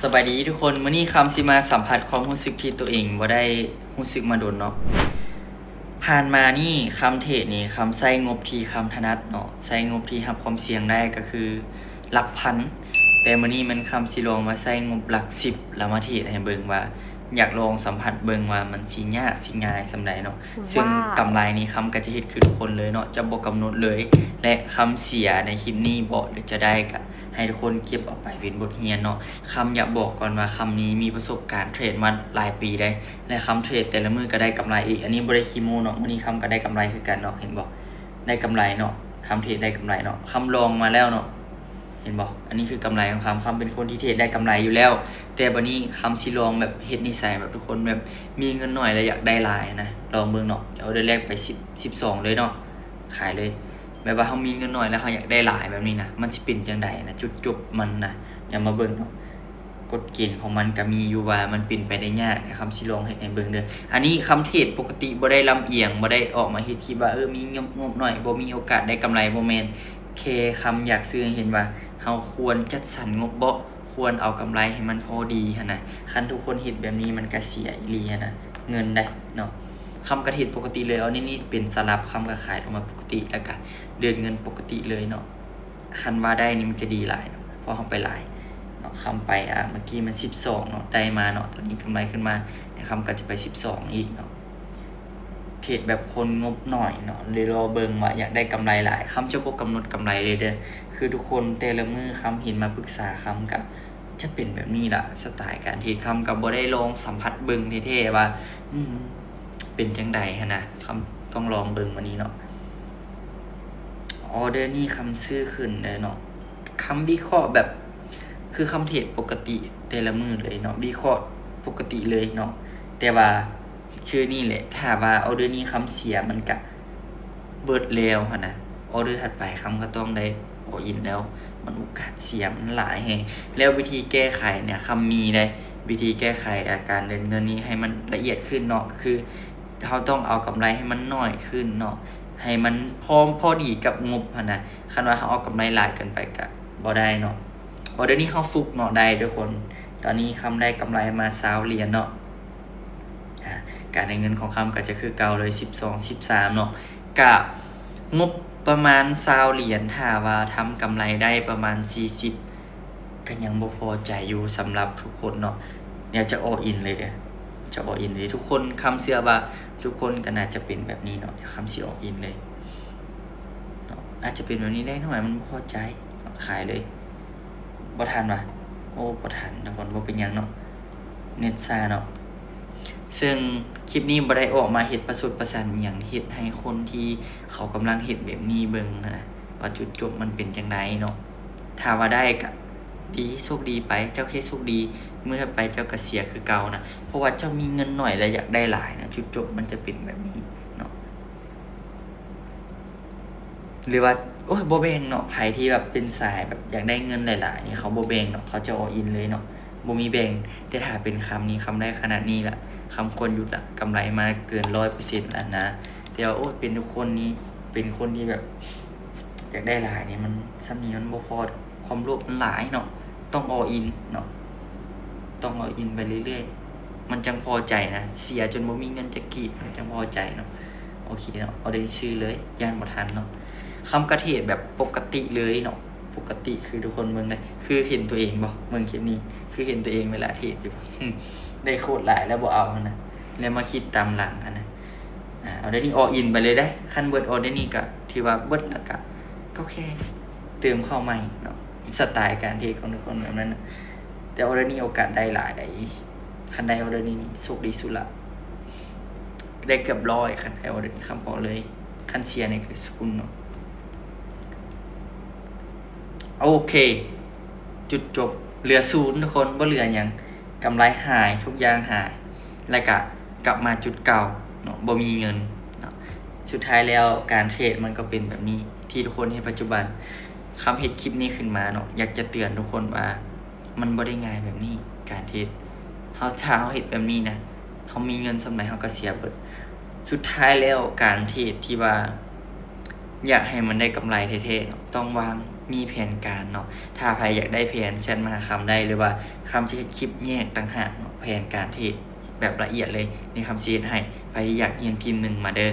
ສະບາຍດີທຸກຄົນ, ມື້ນີ້ຄຳຊິມາສຳຜັດຄວາມຮູ້ສຶກທີ່ຕົວເອງບໍ່ໄດ້ຮູ້ສຶກມາດົນເນາະ. ຜ່ານມານີ້ຄຳເທຣດນີ້ ຄຳໃຊ້ງົບທີ່ຄຳຖະໜັດເນາະ, ໃຊ້ງົບທີ່ຮັບຄວາມສ່ຽງໄດ້ກໍຄືຫຼັກພັນ, ແຕ່ມື້ນີ້ແມ່ນຄຳຊິລອງມາໃຊ້ງົບຫຼັກສິບ ແລ້ວມາເທຣດໃຫ້ເບິ່ງວ່າ ຢາກລອງສຳຜັດເບິ່ງວ່າມັນຊິຍາກຊິງ່າຍສ່ຳໃດເນາະ. ຊຶ່ງ ວ້າວ ກຳໄລນີ້ຄຳກໍຈະເຮັດຄືທຸກຄົນເລີຍເນາະ, ຈະບໍ່ກຳນົດເລີຍ ແລະ ຄຳເສຍໃນຄລິບນີ້ເບາະ ຫຼື ຈະໄດ້ກໍໃຫ້ທຸກຄົນເກັບເອົາໄປເປັນບົດຮຽນເນາະ. ຄຳຢາກບອກກ່ອນວ່າຄຳນີ້ມີປະສົບການເທຣດມາຫຼາຍປີໄດ໋ ແລະ ຄຳເທຣດແຕ່ລະມື້ກໍໄດ້ກຳໄລອີກ. ອັນນີ້ບໍ່ໄດ້ຂີ້ໂມ້ເນາະ, ມື້ນີ້ຄຳກໍໄດ້ກຳໄລຄືກັນເນາະ, ເຫັນບໍ່? ໄດ້ກຳໄລເນາະ, ຄຳເທຣດໄດ້ກຳໄລເນາະ, ຄຳລອງມາແລ້ວເນາະ. ເຫັນບໍ່? ອັນນີ້ຄືກຳໄລຂອງຄຳ, ຄຳເປັນຄົນທີ່ເທຣດໄດ້ກຳໄລຢູ່ແລ້ວ, ແຕ່ບັດນີ້ຄຳຊິລອງແບບເຮັດນິໄສແບບທຸກຄົນແບບມີເງິນໜ້ອຍແລ້ວຢາກໄດ້ຫຼາຍນະ, ລອງເບິ່ງເນາະ. ດຽວເດີແລກໄປສິບ ສິບສອງເລີຍເນາະ, ຂາຍເລີຍ. ແບບວ່າເຮົາມີເງິນໜ້ອຍແລ້ວເຮົາຢາກໄດ້ຫຼາຍແບບນີ້ນະ, ມັນຊິເປັນຈັ່ງໃດນະ? ຈຸດຈົບມັນນະ, ດຽວມາເບິ່ງເນາະ. ກົດເກນຂອງມັນກໍມີຢູ່ວ່າມັນເປັນໄປໄດ້ຍາກນະ, ຄຳຊິລອງເຮັດໃຫ້ເບິ່ງເດີ. ອັນນີ້ຄຳເທຣດປົກກະຕິ, ບໍ່ໄດ້ລຳອຽງ, ບໍ່ໄດ້ອອກມາເຮັດຄລິບວ່າ ເອີ ມີງົບ ງົບໜ້ອຍ ບໍ່ມີໂອກາດໄດ້ກຳໄລ, ບໍ່ແມ່ນ. ແຄ່ຄຳຢາກສື່ໃຫ້ເຫັນວ່າ ເຮົາຄວນຈັດສັນງົບເບາະ, ຄວນເອົາກຳໄລໃຫ້ມັນພໍດີຫັ້ນນະ. ຄັນທຸກຄົນເຮັດແບບນີ້ ມັນກະເສຍອີ່ຫຼີຫັ້ນນະ, ເງິນໄດ໋ເນາະ. ຄຳກະເທຣດປົກກະຕິເລີຍ, ເອົານີ້ ນີ້ເປັນສະຫຼັບ, ຄຳກະຂາຍອອກມາປົກກະຕິ ແລ້ວກະເດີນເງິນປົກກະຕິເລີຍເນາະ. ຄັນວ່າໄດ້ນີ້ມັນຈະດີຫຼາຍເນາະ, ເພາະເຮົາໄປຫຼາຍເນາະ. ຄຳໄປ ອ່າ ເມື່ອກີ້ມັນສິບສອງເນາະ, ໄດ້ມາເນາະ, ຕອນນີ້ກຳໄລຂຶ້ນມາ, ແລ້ວຄຳກໍຈະໄປສິບສອງອີກເນາະ. ເທຣດແບບຄົນງົບໜ້ອຍເນາະ, ເລີຍລໍເບິ່ງວ່າຢາກໄດ້ກຳໄລຫຼາຍ. ຄຳຈະບໍ່ກຳນົດກຳໄລເລີຍເດີ, ຄືທຸກຄົນແຕ່ລະມື້ຄຳເຫັນມາປຶກສາຄຳກະຈະເປັນແບບນີ້ລະ. ສະໄຕການເທຣດຄຳກະບໍ່ໄດ້ລອງສຳຜັດເບິ່ງແທ້ໆວ່າ ອືມ ເປັນຈັ່ງໃດຫັ້ນນະ, ຄຳຕ້ອງລອງເບິ່ງມື້ນີ້ເນາະ. ອໍເດີນີ້ຄຳຊື້ຂຶ້ນເດີເນາະ, ຄຳວິເຄາະແບບ ຄືຄຳເທຣດປົກກະຕິແຕ່ລະມື້ເລີຍເນາະ, ວິເຄາະປົກກະຕິເລີຍເນາະ. ແຕ່ວ່າຄືນີ້ແຫຼະ, ຖ້າວ່າອໍເດີນີ້ຄຳເສຍ ມັນກະເບິດແລ້ວຫັ້ນນະ, ອໍເດີຖັດໄປຄຳກໍຕ້ອງໄດ້ອໍອິນແລ້ວ, ມັນໂອກາດເສຍມັນຫຼາຍແຮງ. ແລ້ວວິທີແກ້ໄຂເນຍ ຄຳມີໄດ໋, ວິທີແກ້ໄຂອາການເດີນເງິນນີ້ໃຫ້ມັນລະອຽດຂຶ້ນເນາະ, ກໍຄືເຮົາຕ້ອງເອົາກຳໄລໃຫ້ມັນໜ້ອຍຂຶ້ນເນາະ, ໃຫ້ມັນພໍ ພໍດີກັບງົບຫັ້ນນະ. ຄັນວ່າເຮົາເອົາກຳໄລຫຼາຍເກີນໄປກະບໍ່ໄດ້ເນາະ. ອໍເດີນີ້ເຮົາຟຸກເນາະ, ໄດ້ທຸກຄົນ. ຕອນນີ້ຄຳໄດ້ກຳໄລມາຊາວຫຼຽນເນາະ. ອາ ການໄດ້ເງິນຂອງຄຳກໍຈະຄືເກົ່າເລີຍ, ສິບສອງ ສິບສາມເນາະ. ກະງົບປະມານຊາວຫຼຽນ, ຖ້າວ່າທຳກຳໄລໄດ້ປະມານສີ່ສິບ ກໍຍັງບໍ່ພໍໃຈຢູ່ສຳລັບທຸກຄົນເນາະ. ດຽວຈະອໍອິນເລີຍເດີ, ຈະອໍອິນເລີຍ. ທຸກຄົນ ຄຳເຊື່ອວ່າທຸກຄົນກໍໜ້າຈະເປັນແບບນີ້ເນາະ, ດຽວຄຳຊິອໍອິນເລີຍເນາະ. ອາດຈະເປັນແບບນີ້ໄດ້ໜ້ອຍ, ມັນບໍ່ພໍໃຈເນາະ, ຂາຍເລີຍ. ບໍ່ທັນຫວາ? ໂອ້ ບໍ່ທັນທຸກຄົນ, ບໍ່ເປັນຫຍັງເນາະ, ເນັດຊ້າເນາະ. ເຊິ່ງຄລິບນີ້ບໍ່ໄດ້ອອກມາເຮັດປະຊົດປະຊັນຫຍັງ, ເຮັດໃຫ້ຄົນທີ່ເຂົາກຳລັງເຮັດແບບນີ້ເບິ່ງຫັ້ນນະ ວ່າຈຸດຈົບມັນເປັນຈັ່ງໃດເນາະ. ຖ້າວ່າໄດ້ກະດີ, ໂຊກດີໄປ, ເຈົ້າແຄ່ໂຊກດີ, ມື້ຖັດໄປເຈົ້າກະເສຍຄືເກົ່ານະ, ເພາະວ່າເຈົ້າມີເງິນໜ້ອຍແລະຢາກໄດ້ຫຼາຍນະ, ຈຸດຈົບມັນຈະເປັນແບບນີ້ເນາະ. ຫຼືວ່າ ໂອ້ຍ ບໍ່ແບ່ງເນາະ, ໃຜທີ່ແບບເປັນສາຍແບບຢາກໄດ້ເງິນຫຼາຍໆນີ້ ເຂົາບໍ່ແບ່ງເນາະ, ເຂົາຈະ all in ເລີຍເນາະ, ບໍ່ມີແບ່ງ. ແຕ່ຖ້າເປັນຄຳນີ້ ຄຳໄດ້ຂະໜາດນີ້ລະ ຄຳຄວນຢຸດລະ, ກຳໄລມາເກີນຮ້ອຍເປີເຊັນລະນະ. ແຕ່ວ່າ ໂອ້ຍ ເປັນທຸກຄົນນີ້ ເປັນຄົນທີ່ແບບຢາກໄດ້ຫຼາຍນີ້ ມັນ ສ່ຳນີ້ມັນບໍ່ພໍດອກ. ຄວາມໂລບມັນຫຼາຍເນາະ, ຕ້ອງ all in ເນາະ, ຕ້ອງ all in ໄປເລື້ອຍໆ ມັນຈັ່ງພໍໃຈນະ, ເສຍຈົນບໍ່ມີເງິນຈັກກີບ ມັນຈັ່ງພໍໃຈເນາະ. ໂອເຄເນາະ, ເອົາໄດ້ຊື່ເລີຍ, ຢ້ານບໍ່ທັນເນາະ. ຄຳກະເທດແບບປົກກະຕິເລີຍເນາະ, ປົກກະຕິ ຄືທຸກຄົນເບິ່ງໄດ້ ຄືເຫັນຕົວເອງບໍ່? ເບິ່ງຄລິບນີ້ ຄືເຫັນຕົວເອງເວລາເທດຢູ່ ໄດ້ໂຄດຫຼາຍແລ້ວບໍ່ເອົາຫັ້ນນະ, ແລ້ວມາຄິດຕາມຫຼັງຫັ້ນນະ. ອາ ເອົາໄດ້ນີ້ all in ໄປເລີຍເດ້. ຄັນເບິດ order ນີ້ກະຖືວ່າເບິດ ແລ້ວກະ ກໍແຄ່ເຕີມເຂົ້າໃໝ່ເນາະ, ສະໄຕການເທດຂອງທຸກຄົນແບບນັ້ນນະ. ແຕ່ order ນີ້ໂອກາດໄດ້ຫຼາຍໃດ໋, ຄັນໄດ້ order ນີ້ນີ້ໂຊກດີສຸດລະ, ໄດ້ເກືອບຮ້ອຍ ຄັນໄດ້ order ນີ້ຄຳເອົາເລີຍ, ຄັນເສຍນີ້ຄືສູນເນາະ. ໂອເຄ ຈຸດຈົບ ເຫຼືອສູນທຸກຄົນ, ບໍ່ເຫຼືອຫຍັງ, ກຳໄລຫາຍ, ທຸກຢ່າງຫາຍ, ແລ້ວກະກັບມາຈຸດເກົ່າເນາະ, ບໍ່ມີເງິນເນາະ. ສຸດທ້າຍແລ້ວການເທດມັນກໍເປັນແບບນີ້ ທີ່ທຸກຄົນເຫັນປັດຈຸບັນ. ຄຳເຮັດຄລິບນີ້ຂຶ້ນມາເນາະ, ຢາກຈະເຕືອນທຸກຄົນວ່າ ມັນບໍ່ໄດ້ງ່າຍແບບນີ້ ການເທດ. ເຮົາ ຖ້າເຮົາເຮັດແບບນີ້ນະ, ເຮົາມີເງິນສ່ຳໃດເຮົາກໍເສຍເບິດ. ສຸດທ້າຍແລ້ວການເທດທີ່ວ່າ ຢາກໃຫ້ມັນໄດ້ກຳໄລແທ້ໆເນາະ, ຕ້ອງວາງ ມີແຜນການເນາະ. ຖ້າໃຜຢາກໄດ້ແຜນ ແຊັດມາຫາຄຳໄດ້ ຫຼືວ່າຄຳຊິເຮັດຄລິບແຍກຕ່າງຫາກເນາະ ແຜນການເທຣດແບບລະອຽດເລີຍ ນີ້ຄຳຊິເຮັດໃຫ້. ໃຜທີ່ຢາກຮຽນພິມ ໜຶ່ງມາເດີ້.